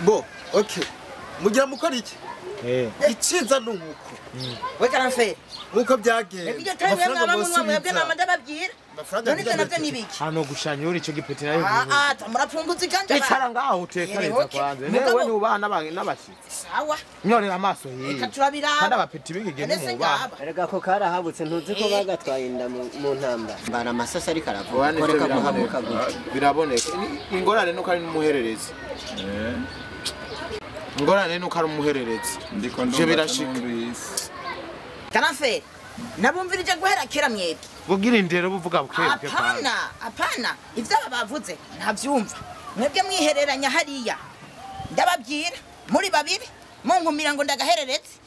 Bo, okay. Mugira mukora iki? Iciza nuko. We karanferi. Nkuko byagenze. Ibyo tari mwebwe nama ndababwira. None ivyo navyo ni ibiki? Hano gushanyura ico gipeti nayo. Ah ah, murapfunguza iganja. Icara ngaho utekereza kwanze. Newe ntubana n'abashitsi. Sawa. Nyorera amaso yiye. Reka turabiraba. Kandi abapeti b'ingege ntubaha. Erega ko karahabutse ntuzi ko bagatwaye inda mu ntambara. Mbara amasasa ariko aravuga. Koreka guhabuka gutya. Biraboneka. Ingorane nuko ari n'umuhererezi. Ingorane nuko ari umuhererezi. Ndiko ndumva birashika. Karanferi. Nabumvirije guhera kera mwebwe. Bugira indero buvuga bukebwe. Apana, apana. Ivyo bavuze ntavyumva. Mwebwe mwihereranya hariya. Ndababwira muri babiri munkumira ngo ndagahereretse.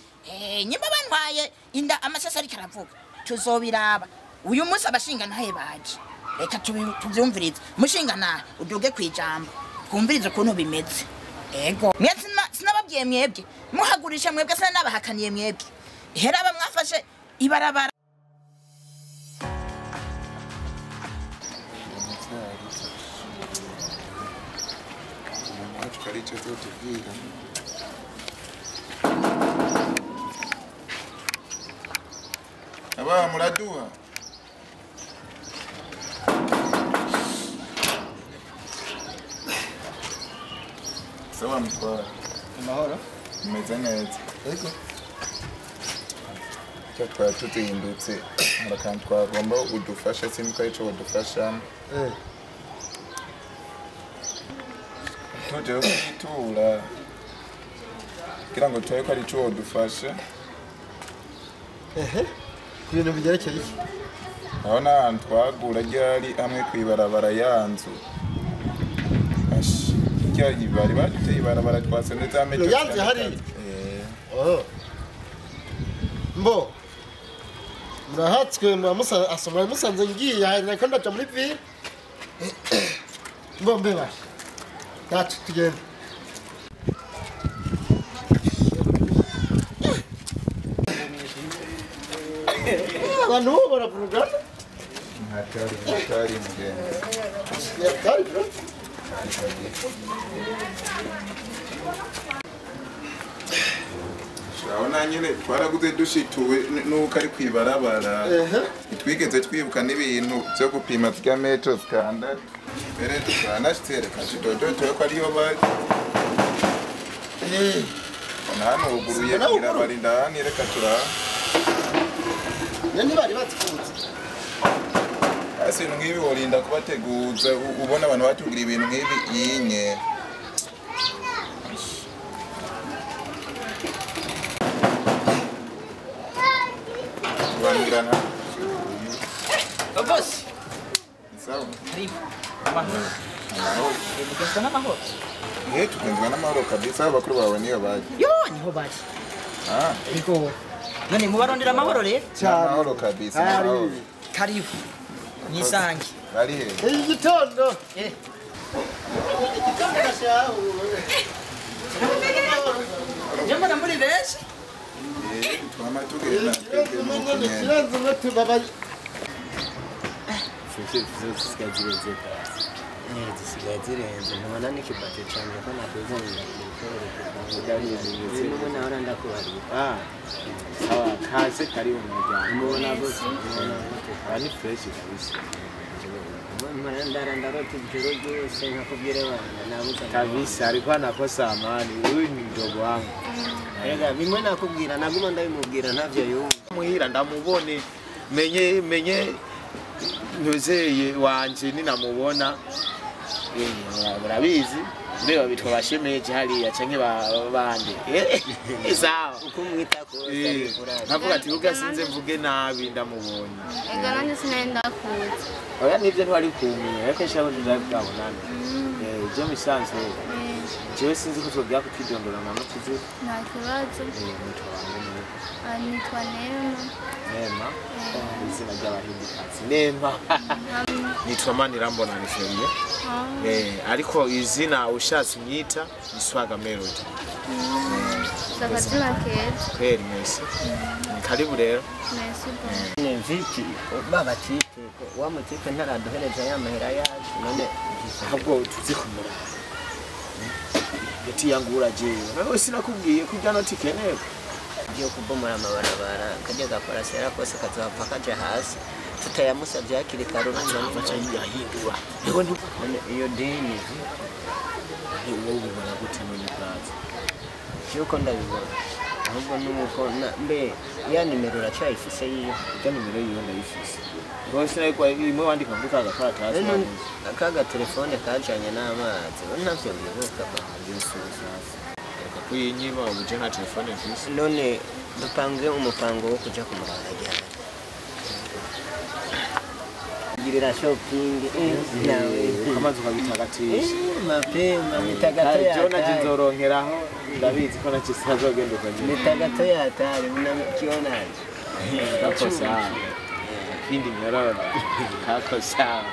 Nyimba bantwaye inda amasasa ariko aravuga. Tuzobiraba. Uyu munsi abashinga ntahe baje. Reka tuvyumvirize. Mushinga nahe uduge kwijambo. Twumvirize ukuntu bimeze. Ego. Mwe sinababwiye mwebwe. Muhagurisha mwebwe sinabahakaniye mwebwe. Hera bamwafashe ibarabara. Aba muraduha. Sawa mtwara. Amahoro. Meze neza. Ego. Icyo twari tuzindutse hari akantu twagomba udufasha sinzi ko arico wadufasha. Tujeho kugitura kugira ngo turabe ko arico wodufasha. Ku bintu bigerekeye iki? Aho n'ahantu twagura ryari hamwe kw'ibarabara ya nzu. Bari baduteye ibarabara twasanze za metero. Yanzu hariya? Mbo murahatswe muramusa musanze ngiye hari nako ndaja muri ville. Mbo mbe basha. Nacu tugende. Abantu baravugana. Hatari mugenzi. Hatari bro. Urabona nyine twaraguze dushituwe nuko ari kwibarabara. Twigeze twibuka n'ibintu byo gupima zya metero zitandatu. Mbere twanashitse reka tudodo ko ariyo bari. Hano huguruye irabara indani reka turaha. Ntibari batikutse. Ese ibintu nk'ibi worinda kubateguza ubona abantu batubwira ibintu nk'ibi yinye. Bangirana. Boss. Sawa. Karibu. Amahoro. Mugenzwa n'amahoro. Tugenzwa n'amahoro kabisa abakuru bawe niyo baje. Yo niho baje. Ah. Ego. None mubarondera amahoro rero? Cyane. Amahoro kabisa. Karibu. Nisange. Bari he? Igitondo. Igitondo gashaho. Njye mbona muri benshi. Twama tugenda. Zisigaye zirenze ntubona n'ikibate canje ko nakuzanira ibikoresho nahora ndakubarira. Sawa kaze karibu mu muryango. Mubona gute? Ni fresh kabisa. Ndara ndarota ijoro ryose nkakubwira abana nabuze kabisa alikuwa anakosa amani. Huyu ni mdogo wangu. Ega bimwe nakubwira naguma ndabimubwira ntavyo yumva. Muhira ndamubone menye ntuzeye wanje ninamubona. Murabizi mbeba bitwa bashemeje hariya canke bande. Sawa uko mwita kose arikura. Navuga ati uga sinze mvuge nabi ndamubonye. Ega nanje sinenda kuza. Oya nivyo ntwari kumenya ariko nshaka tuzabwabonana. Je misanzwe. Jewe sinzi ko twogira kutwidondora mama tuzi. Nta kibazo. Nitwa bande. Nitwa Nema. Nema. Izina ry'abahindikazi. Nema. Nitwa Manirambona Niferie. Ariko izina ushatse unyita ni Swaga Melody. Akazina keza. Kweli mwese. Ni karibu rero. Merci. Ne vipi baba tipe wa mutipe ntaraduhereza ya mahera yacu none ahubwo tuzi kumura. Inoti yangura jewe. Nawe sinakubwiye ko irya noti ikenewe. Agiye kubomora amabarabara kajya gakora sera kose kazohava kaja hasi tutayamusavye hakiri kare urumva Aca yahindura. Yego none iyo deni ni wowe ubibona gute none bwaza? yuko ndabibona ahubwo nuko mbe ya nimero uracyayifise yiyo? Irya nimero yiwe ndayifise. Rwose ariko imwe wandika muri ka gakaratasi. None akaga telefone kajanye n'amazi we ntavyo wibuka ba? Reka kuyinyiba ubuje nta telefone mfise. None dupange umupango wo kuja kumuraba ryari? Girira shopping nawe Amazi ukabitagatisha. Mapema mitagato ya Jewe naje nzoronkeraho ndabizi ko nacyo sinazogenda uko nyine. Mitagato ya hatari mnakionaje? Kako sawa. Kindi nyororo. Kako sawa.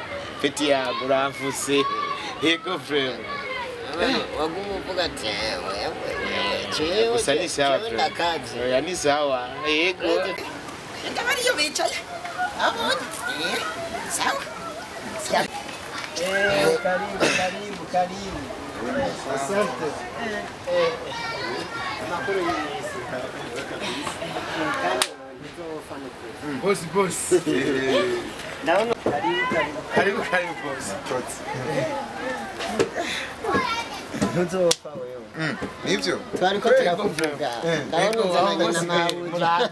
Peti yangu uramfuse. Yego frame. Waguma uvuga ati wewe jewe Gusa ni sawa jewe frame. ndakaze. Oya ni sawa. Yego. Reka bariyo bicaye abonye. Sawa. Karibu karibu karibu. Asante. Amakuru y'isi. Bosi bosi. Ndabona karibu karibu. Karibu karibu bosi. Ntuzopfa wewe. Nivyo? Twariko turakuvuga. Ndabona uzananye na mabuja.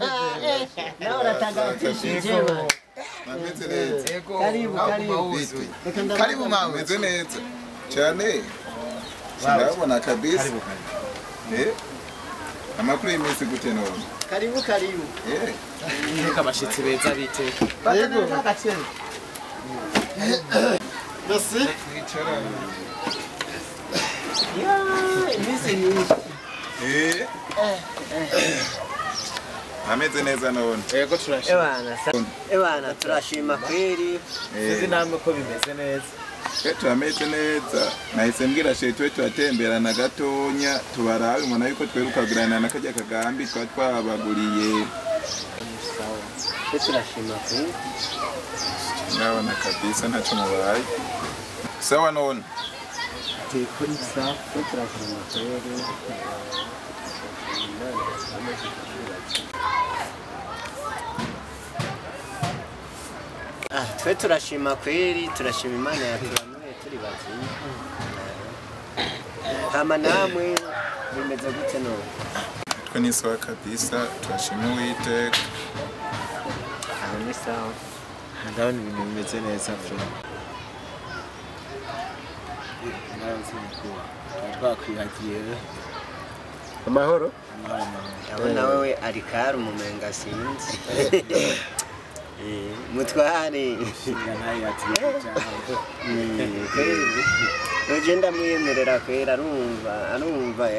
Nawe uratagatisha jewe. Nameze neza. Karibu karibu. Bitwe. Karibu mawe. Meze neza. Cyane. Sindabona kabisa. Karibu karibu. Amakuru y'iminsi gute none? Karibu karibu. Reka abashitsi beza bite. Yego. Merci. Mwicara. Ya, iminsi myinshi. Ameze neza none. Yego turashima. Ebana, ebana turashima kweri. Sinzi namwe ko bimeze neza. Turameze neza. Nahise mbwira shehe twe turatemberana gatonya tubarabe umuntu yuko twerukagurana na kajya kagambi twa twabaguriye. Sawa. Twe turashima kweri. Ndabona kabisa ntacyo mubaye. Sawa none. Teko ni sawa, twe turashima kweri. Ah, twe turashima kweri, turashima Imana yaturamuye turi bazima. Hama namwe bimeze gute none? Twe ni sawa kabisa, turashima Uwiteka. Aho ni sawa. Ndabona ibintu bimeze neza frame. Naranze mukuru. Twakwihagiye. Amahoro. Ndabona wewe arikari umumenga sinzi. Mutware. Kweri. Ndamwiyemerera kwera arumva arumva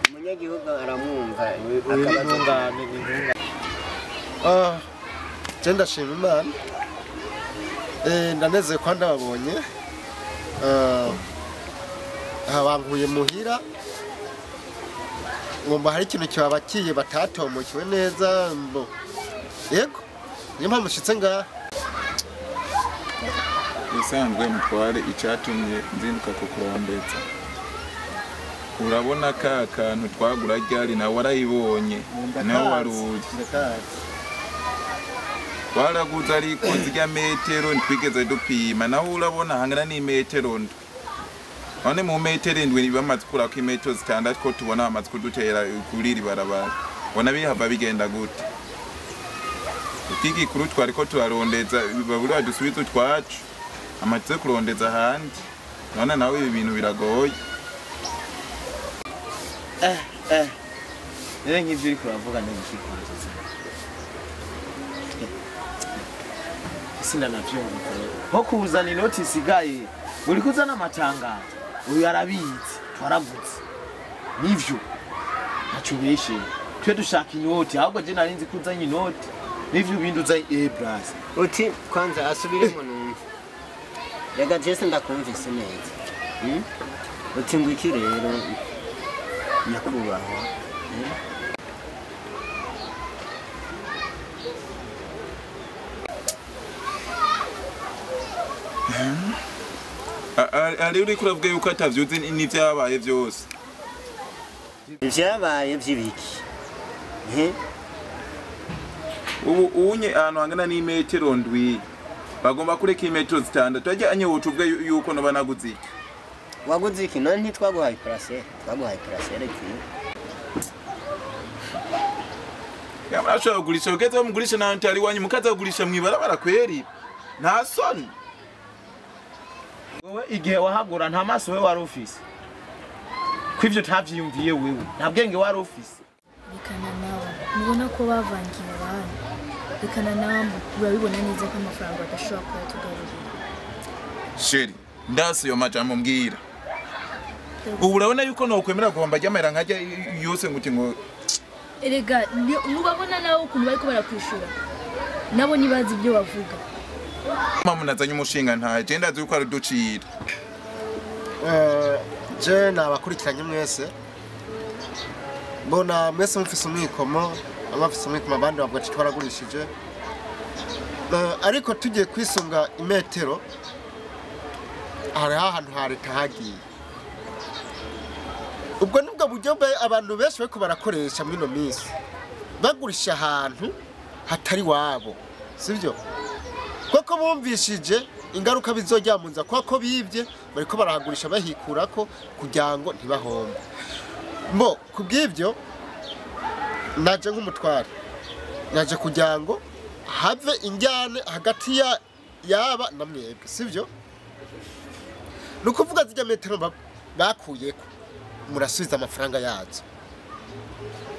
umunyagihugu aramwumva Akabatungane intungane. Je ndashima Imana. Ndaneze ko ndababonye. Bankuye muhira. Ngomba hari ikintu kibabakiye batatomokiwe neza mbo. Yego. Niyo mpamvu nshitse ngaha. Bisanzwe mutware icatumye nzinduka kukurondeza. Urabona ka kantu twagura ryari nawe warayibonye nawe waruri. Twaraguze ariko zirya metero ntitwigeze dupima nawe urabona hangana n'imetero ndwi. None mu metero indwi bamaze kurako imetero zitandatu ko tubona bamaze kudutera kuri iri barabara. Ubona bihava bigenda gute? Ikigikuru twariko turarondeza babura badusubize utwacu. Amaze kurondeza ahandi. None nawe ibi bintu biragoye. Rero nk'ivyo uriko uravuga ntibikikwanza. Sinanavyumva. Nko kuzana inoti isigaye, uri kuzana amatangazo. Uyu arabizi, twaraguze. Nivyo. Ntaco ubeshe. Twe dushaka inoti, ahubwo je nari nzi ko uzanye inoti. Nivyo ibindi uzanye brass. Uti kwanza asubiremo numva. Rega Jesse ndakumvise neza. Uti ngo iki rero nyakubahwa. Ari uriko uravuga yuko atavyuzi n'ivyabaye vyose. Ivyabaye vy'ibiki? Ubu unye ahantu hangana n'imetero 7 bagomba kureka imetero 6 ajya wocuvuga yuko no banaguze iki. Waguze iki? None ntitwaguhaye parasere, twaguhaye parasere ikwiye. Yamara kugurisha ugeze mugurisha na ntari wanyu mukaza kugurisha mwibarabara kweri. Nta soni. Wewe igihe wahagura nta maso wewe wari ufise. Kwivyo tavyiyumviye wewe. Nta bwenge wari ufise. Rekana nawe. Mubona ko bavangiye abantu. Rekana nawe urabibona neza ko amafaranga badashobora kuyatugarurira. Sheri, ndasi yo majambo mbwira. Ubu urabona yuko nokwemera guhomba ry'amahera nkajya yose nguti ngo erega nubabona nawe ukuntu bariko barakwishura. Nabo nibazi ibyo bavuga. Mama nazanye umushinga nta je ndazi yuko aruducira. Je nabakurikiranye mwese. Mbona mwese mufise umwikomo, abafise umwikomo abandi bavuga ati twaragurishije. Ariko tugiye kwisunga imetero hari ahantu ha leta hagiye. Ubwo nubwo buryo abantu benshi bariko barakoresha muri no minsi bagurisha ahantu hatari wabo, sivyo? Kuko bumvishije ingaruka bizojya munza kwako bibye bariko barahagurisha bahikurako kugira ngo ntibahombe. Mbo kubw'ivyo naje nk'umutware naje kugira ngo have injyane hagati ya yaba na mwebwe, sivyo? Nukuvuga zijya metero bakuyeko murasubiza amafaranga yazo.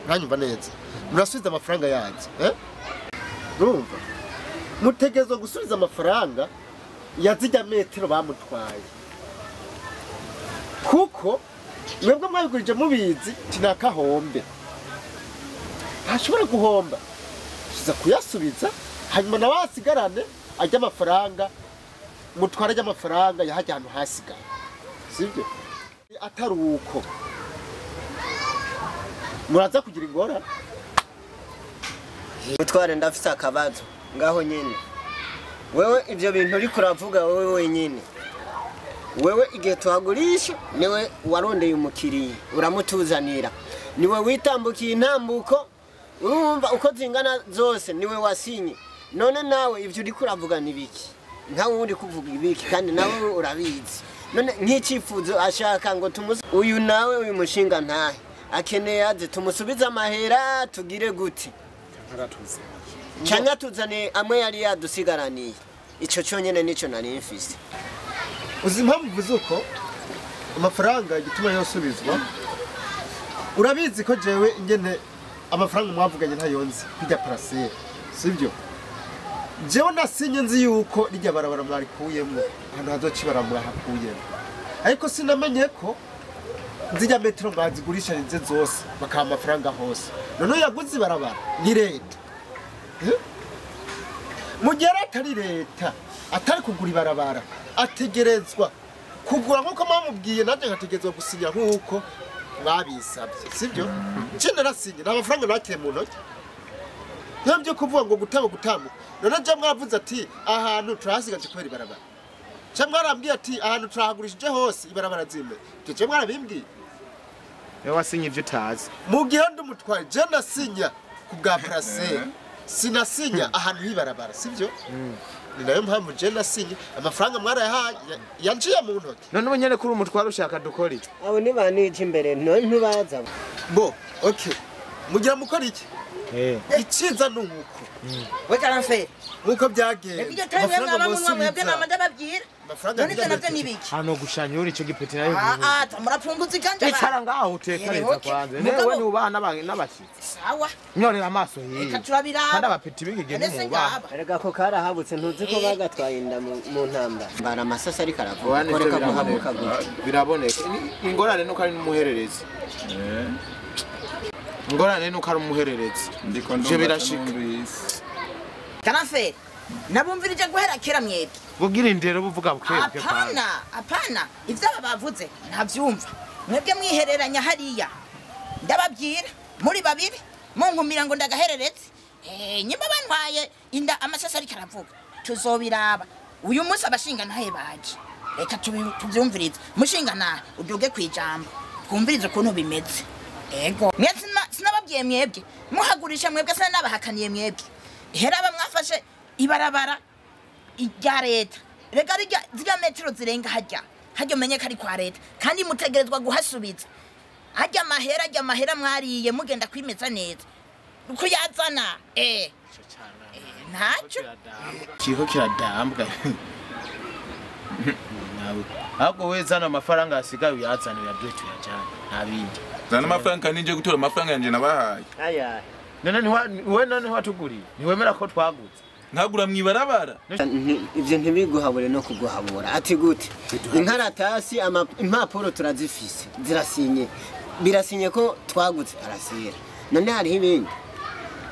Uranyumva neza? Murasubiza amafaranga yazo, Urumva? Mutegerezwa gusubiza amafaranga ya zijya metero bamutwaye. Kuko mwebwe mwabigurije mubizi tinakahombe. Ntashobora guhomba. Shiza kuyasubiza hanyuma nabasigarane ajya amafaranga mutwara ajya amafaranga yahajya ahantu hasigaye. Sivyo? Atari uko muraza kugira ingorane. Mutware ndafise akabazo ngaho nyene. Wewe ivyo bintu uri kuravuga wewe wenyene. Wewe igihe tuhagurisha niwe warondeye umukiriya uramutuzanira. Niwe witambukiye intambuko urumva uko zingana zose niwe wasinye. None nawe ivyo uri kuravuga nibiki? Nkawe uri kuvuga ibiki kandi nawe urabizi. None nk'icifuzo ashaka ngo tumuze uyu nawe uyu mushinga ntahe akeneye aze tumusubize amahera tugire gute? Cyangwa tuzane amwe yari yadusigaraniye. Ico cyonyene nico nari mfise. Uzi impamvu uvuze uko amafaranga igituma yosubizwa? Urabizi ko jewe ingene amafaranga mwavuganye ntayonzi bijya parasere, sivyo? Jewe nasinye nzi yuko rijya barabara mwarikuyemo ahantu hazoca ibarabara hakuyemo, ariko sinamenye ko nzijya metero mwazigurisha nize zose bakaha amafaranga hose. None yaguze ibarabara ni leta. Mu gihe atari leta atari kugura ibarabara ategerezwa kugura nkuko mwamubwiye, nanjye nkategerezwa gusinya nkuko mwabisabye, sivyo? Je narasinye nta mafaranga nakiriye mu ntoki. Ntabyo kuvuga ngo gutanga gutambuka. None je mwavuze ati ahantu turahasigaje kubera ibarabara. Je mwarambwiye ati ahantu turahagurishije hose ibarabara zimwe. Ibyo je mwarabimbwiye. Wewe wasinye ivyo utazi. Mu gihe ndi umutware je nasinya ku bwa parasere. Sinasinya ahantu hibarabara, sivyo? Ni nayo mpamvu je nasinye amafaranga mwarayahaye yanciye mu ntoki. None ubu nyene kuri umutware ushaka dukora iki? Abo ni banije imbere none ntubaza. Bo, okay. Mugira mukora iki? Iciza nuko. We karanferi. Nkuko byagenze. Ibyo tari mwaba mwebwe mama ndababwira. None ivyo navyo nibiki? Hano gushanyura ico gipeti nayo. Murapfunguza iganja. Icara ngaho utekereza kwanze. Newe ni ubana n'abashitsi. Sawa. Nyorera amaso yiye. Reka turabiraba. Kandi abapeti b'igige ni mubaha. Erega ko karahabutse ntuzi ko bagatwaye inda mu ntambara. Mbara amasasa ariko aravuga. Koreka guhabuka gutya. Biraboneka. Ingorane nuko ari n'umuhererezi. Ingorane nuko ari umuhererezi. Ndiko ndumva. Karanferi. Nabumvirije guhera kera mwebwe. Bugira indero buvuga bukebwe. Apana, apana. Ivyo bavuze ntavyumva. Mwebwe mwihereranya hariya. Ndababwira muri babiri munkumira ngo ndagahereretse. Nyuma bantwaye inda amasasa ariko aravuga. Tuzobiraba. Uyu munsi abashinga ntahe baje. Reka tuvyumvirize. Mushinga nahe uduge kwijambo. Twumvirize ukuntu bimeze. Ego mwe sinababwiye mwebwe muhagurisha mwebwe sinabahakaniye mwebwe hera bamwafashe ibarabara irya leta rega zirya metero zirenga hajya umenye ko ari kwa leta kandi mutegerezwa guhasubiza hajya amahera mwariye mugenda kwimeza neza kuyazana ntacyo kiriko kiradambwa nawe ahubwo we zana amafaranga asigaye uyazane uyaduhe tuyajyane nta bindi. Zana amafaranga ninje gutora amafaranga yanje nabahaye. Aya none we none watuguriye ntiwemera ko twagutse ntagura mwibarabara. Ivyo ntibiguhabure no kuguhabura ati gute inkaratasi impapuro turazifise zirasinye birasinye ko twagutse arasera none hariho ibindi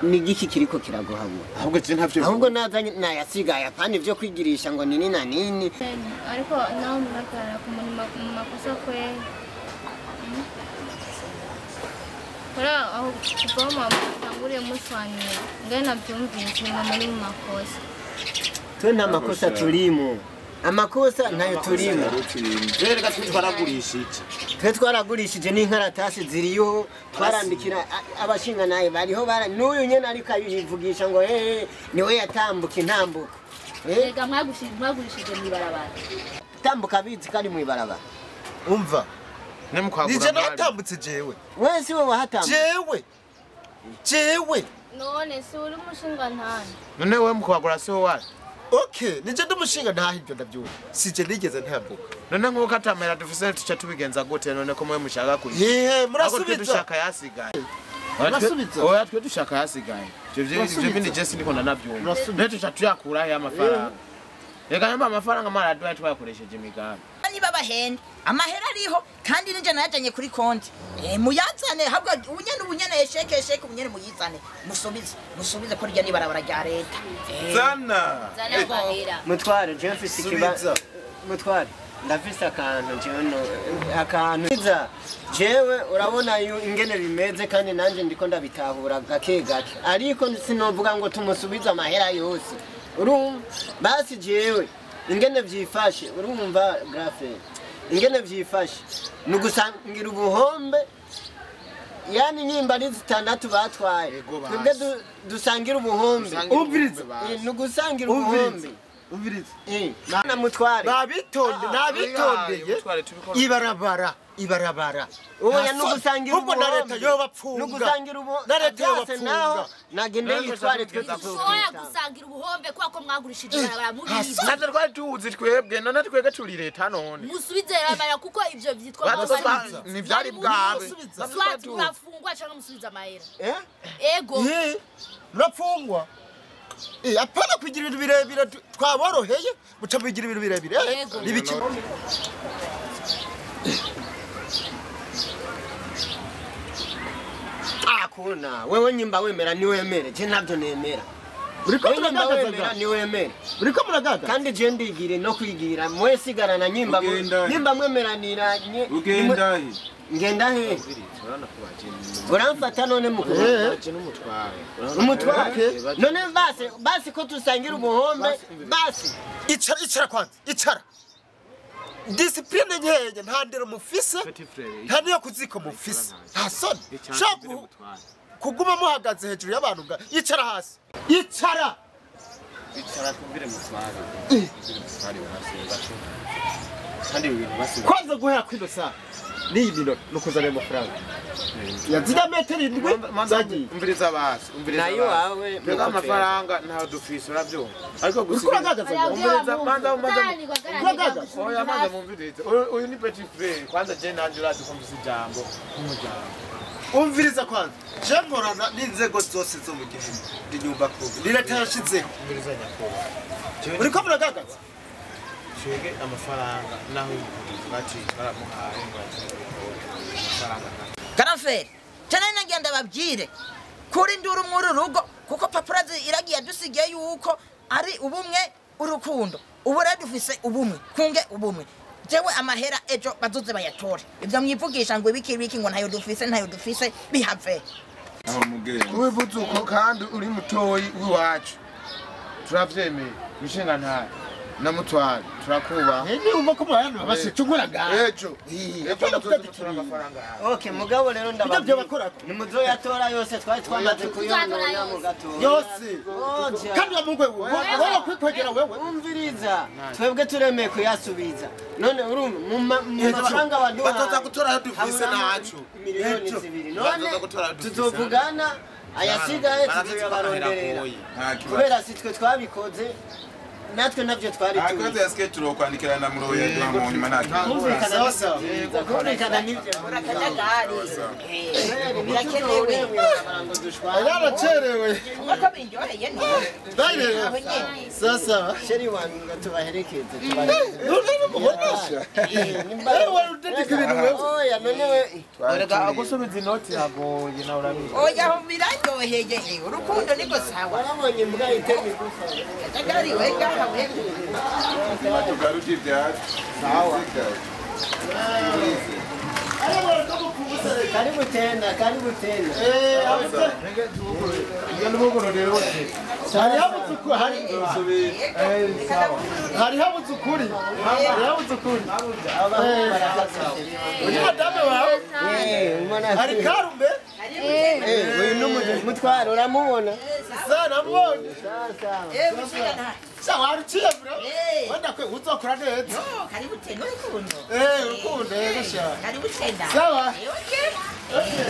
ni giki kiriko kiraguhabura ahubwo je ntavyo ahubwo nazanye nayasigaye apana ivyo kwigirisha ngo nini na nini ariko naho murakara ku makosa kwe kora aho kuva mama mushwaniye ngaye nabyumvise ngo muri mu makosa. Twe nta makosa turimo amakosa ntayo turimo. Reka twe twaragurishije twe twaragurishije n'inkaratasi ziriyo twarandikira abashinga naye bariho n'uyu nyene ariko ayivugisha ngo niwe yatambuka intambuko. Rega mwagurishije mw'ibarabara tambuka bizi kari mw'ibarabara. Umva nije natambutse jewe wese we wahatambutse jewe none si uri umushinga ntane none we mukwagura si wowe. Okay nije ndamushinga ntaho ibyo ndabyumva sije nigeze ntambuka none nkuko atamera dufise tuca tubigenza gute none ko mwe mushaka kuri murasubiza dushaka yasigaye murasubiza oya twe dushaka yasigaye ivyo bindi je sindiko ndanavyumva none tuca tuyakura he amafaranga reka nyamba amafaranga maraduhaye twayakoresheje imigambi niba bahenda amahera ariho kandi ninje nayajanye kuri konti muyazane habwa ubunyene esheke ubunyene muyizane musubize ko rya nibarabara rya leta. Zana mutware je mfise ikibazo mutware ndafise akantu jewe akantu jewe urabona ingene bimeze kandi nanje ndiko ndabitahura gake gake ariko sinovuga ngo tumusubize amahera yose urumva basi jewe ingene vyifashe urumva grafe ingene vyifashe nugusangira ubuhombe yani nyimba ari zitandatu batwaye twebwe dusangira ubuhombe umviriza nugusangira ubuhombe umviriza na mutware nabitondeye ibarabara oya nugusangira ubuhombe na leta yo bapfunga nugusangira ubuhombe na leta yo bapfunga nagende yitware twe tuzoya gusangira ubuhombe kwa ko mwagurishije ibarabara mubizi natwe twari tuzi twebwe none twebwe turi leta none musubize ibarabara kuko ivyo vyitwa ni vyari bwabe murafungwa cyangwa musubize amahera ego murafungwa apana kugira ibintu birebire twaboroheye muca mugira ibintu birebire nibiki akuna wewe nyimba wemera ni wemere je ntabyo nemera uriko muragaza ni wemere uriko muragaza kandi je ndigire no kwigira mwe sigarana nyimba nyimba mwemeranira ugenda he ngenda he uramfata none mukuru umutware none basi ko tusangira ubuhombe basi icara kwanza icara discipline nkeya nta ndero mufise nta niyo kuziko mufise nta soni shaka kuguma muhagaze hejuru y'abantu icara hasi icara twumvire mutware kandi ibintu basi kwanza guhera kwino saa n'iyi minota nukuzana ayo mafaranga yazirya metero indwi zagiye umviriza basi umviriza nayo wawe mbega amafaranga ntayo dufise uravyumva ariko gusa uragaza umviriza kwanza umaze oya maze mumvirize uyu ni petit frère kwanza je nanje urazi ko mvise ijambo nk'umuryango umviriza kwanza je nkorana n'inzego zose zo mu gihugu ndi nyumba kubi ni leta yashizeho umviriza nyakubahwa uriko muragagaza twebwe amafaranga naho bati baramuhaye ngo amafaranga Karamferi cyane nagenda babwire kuri nduru muri rugo kuko papurazi iragiye dusigiye yuko ari ubumwe urukundo ubu rero dufise ubumwe kunge ubumwe jewe amahera ejo bazoze bayatore ibyo mwivugisha ngo ibiki ibiki ngo ntayo dufise bihave aho mugenzi wivuze uko kandi uri mutoyi w'iwacu turavyemeye mishinga ntayo Namutwara turakubaha. Ni umva ko abantu babashe cugura ngaha. Ejo ejo tuzotora amafaranga. Okay, mugabo rero Ibyo byo bakora nimuzoyatora yose twari twamaze kuyonona mu gatoya yose. Kandi wa mugwe wewe kwikwegera wewe. Umviriza, twebwe turemeye kuyasubiza. None urumva mu mafaranga baduha batoza gutora ayo dufise nacu. Miliyoni 2. None tuzovugana ayasigaye tuzoyabaronderera. Kubera si twe twabikoze natwe navyo twari tuzi. Akazi yasigaye turokwandikirana mu roye duha mu nyuma nta kumvikana. Kumvikana nivyo urakajagari. Birakenewe. Yaracerewe. Uko binjoheye none. Sasa sheri wangu ngo tubaherekeze. Oya none we erega agusubiza inoti yagoye nawe urabizi. Oya biraryoheye urukundo niko sawa. Warabonye imbwa itema igufa. Kajagari we gaha we. Tugaruti ibyacu. Sawa. Karibu tena, karibu tena. Hari habuze ukuri. Hari habuze ukuri. Uyu madame wawe. Hari karumbe. Uyu ni mutwaro uramubona? Sa namubonye. Mushikana. Sa waruciye bro. Wenda kwe uzokora neza. No, karibu tena urukundo. Urukundo yego sha. Karibu tena. Sawa. Okay.